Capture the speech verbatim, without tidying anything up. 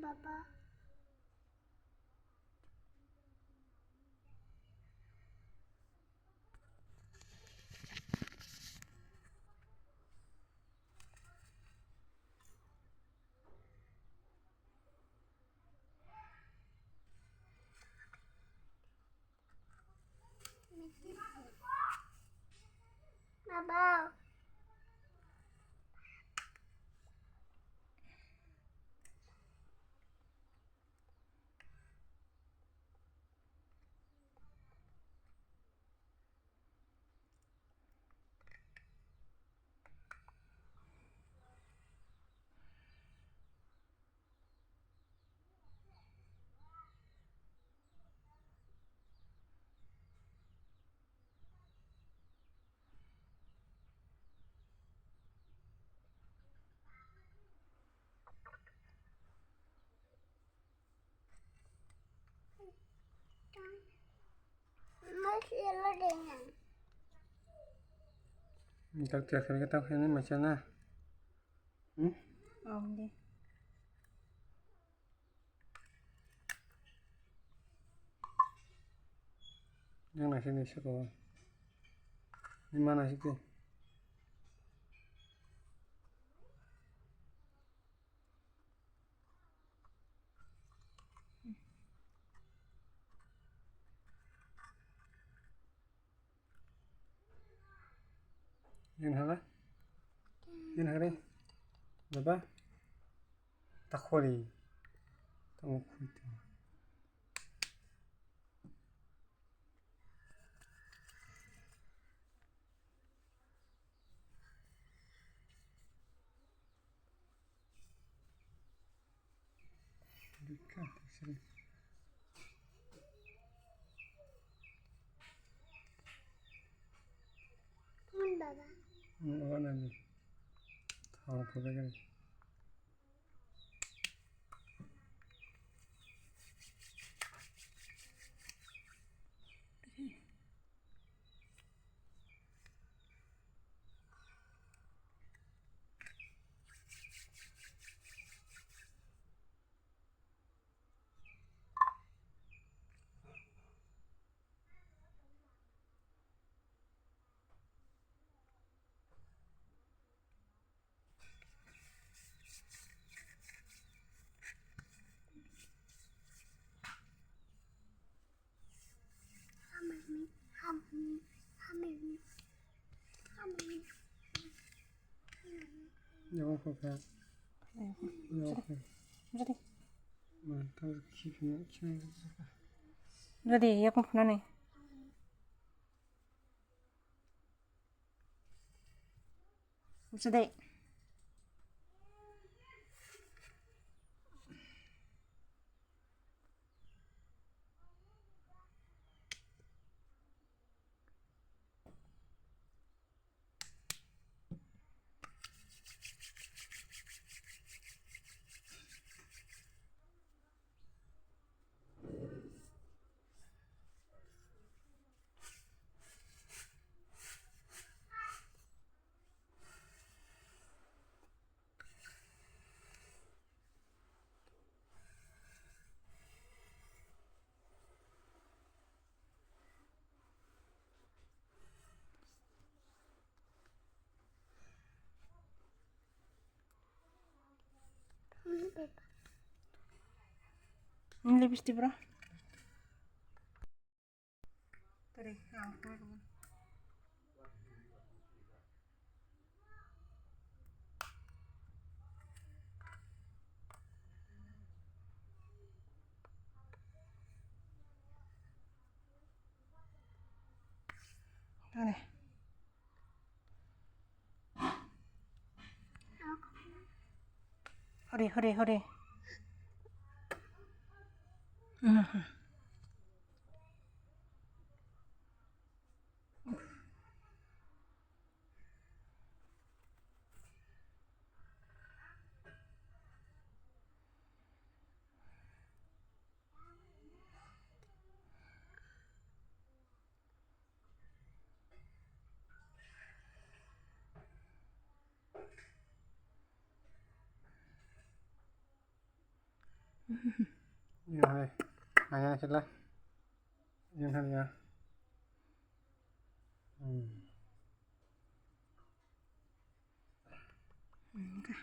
Baba. Baba. Mas yellow dengan. Dak tiar kami kita kini macam na. Hmm? Oh, deh. Yang nasi ni siko. Ni mana siko? Yan hala? Yan hari? Baba? Takhori. Tamo khuito. Bika, sini. Baba. Hmm, awan ani. Thang pura gani. Yabang kok kha. Yabang kok. Jadi. Man, tar khi khna, khi khna. Jadi, yabang khna ni. Usa deh. Ini lipstick, bro. Tadi, ah, Tadi. Hore, hore, hore. Ini hai. Hanya sila. Ini hanya. Hmm. Enggak.